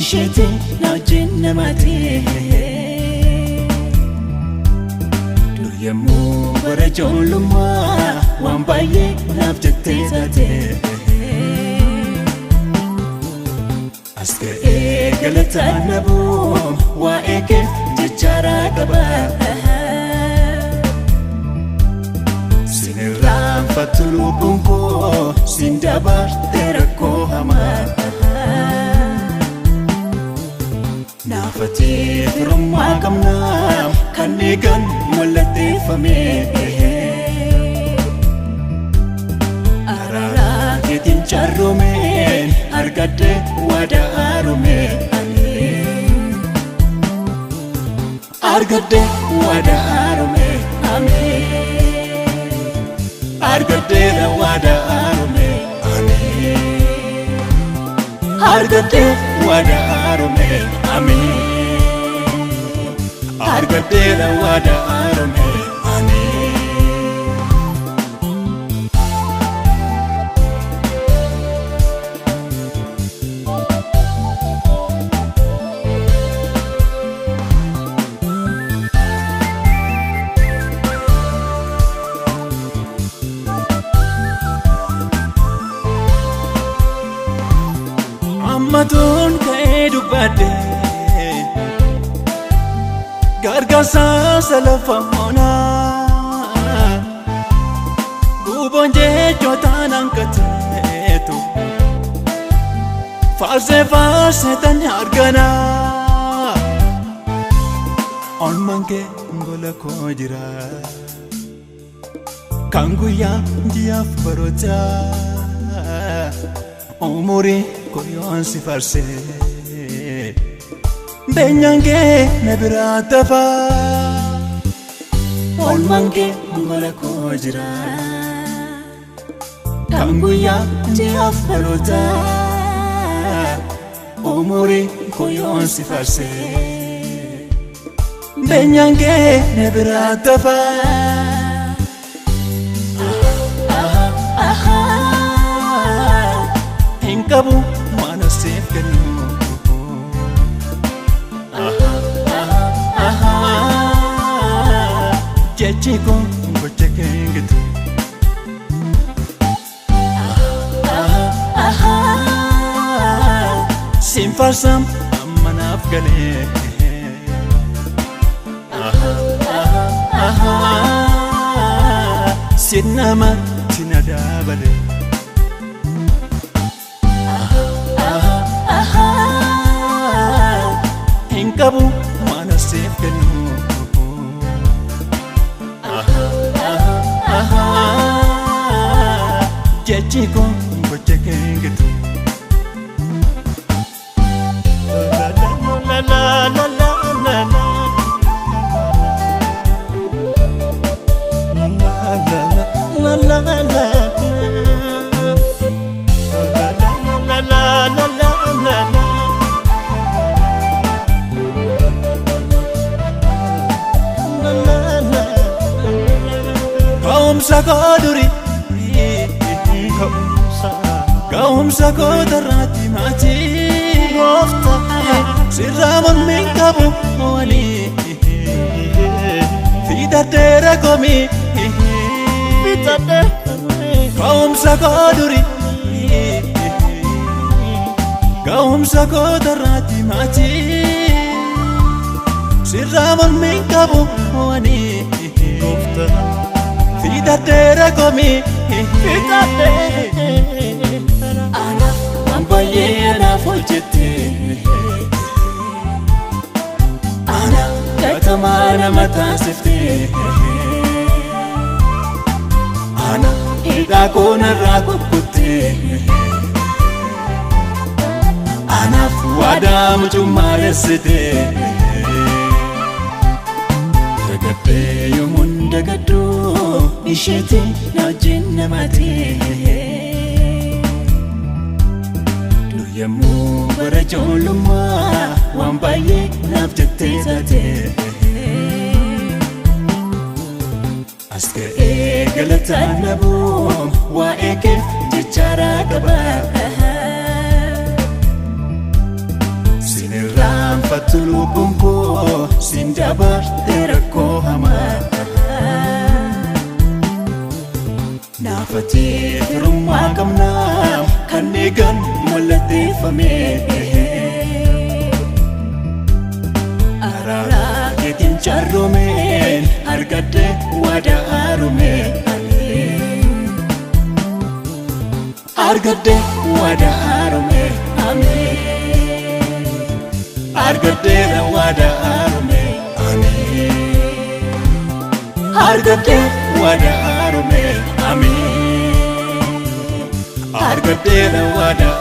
Isheetiin na wajjin namaatee. Dur yemmuu bara ijoollummaa waan baay'ee naaf jettee taate. As ga'ee galataan dhabuu waa'ee keef jechaaraa qaba. Sin irraanfattu lubbuun koo sin dabarte rakkoo hamaa. Naafatee firummaa qabnaa kan eegan mallatteeffame. Araaraa keetiin carroomeen argadde waadaa haaromee. Argadde waadaa haaromee ameen. Argaddeera waadaa haaromee ameen. Argadde waadaa haaromee ameen. Argaddeera waadaa haaromee ameen. Ammatuun ka'ee dubbadhe gargaarsa lafa onaa guuboon jechootaan hanqateetu faarsee faarsee tan arganaa Oolmaan kee gola koo jira kan guyyaa ji'aaf barootaa umurii koyoon si farsee beenyaan kee na biraa tafaa. Oolmaan kee gola koo jira kan guyyaa ji'aaf barootaa umurii koyoon si farsee Beenyaan kee na biraa tafaa. Hin qabu waan asiif kennu. Jechi koo gocha kee hin gitu. Siin faarsam amma naaf galee. Siin namatti na dabalee. Hin qabu waan asiif kennu. Jechi koo gocha kee hin gitu. La la la la la la. La la la la. La la la la la la. Ka'umsa koo durii ka'umsa koo tarraatti maatii sirraa mormiin qabu walii fiixadheera komii ka'umsa koo durii ka'umsa koo tarraatti maatii sirraa mormiin qabu walii fiixadheera komii. Anaaf waan baay'ee anaaf hojjette. Ana gatamaa nama taasifte. Ana hidhaa koo narraa kukkutte. Anaaf waadaa mucummaa dessite. Dagadhee yommuun dagadhu isheetiin na wajjin namaatee. Dur yemmuu bara ijoollummaa waan baay'ee naaf jettee taate. As ga'ee galataan dhabuu waa'ee keef jechaaraa qaba. Irraanfattu lubbuun koo siin dabarte rakkoo hamaa. Naafatee firummaa qabnaa kan eegan mallatteeffame. Araara keetiin carroomeen argadde waadaa haaromee. Argadde waadaa haaromee ameen. Argaddeera waadaa haaromee ameen. Argadde waadaa haaromee ameen. Argaddeera waadaa.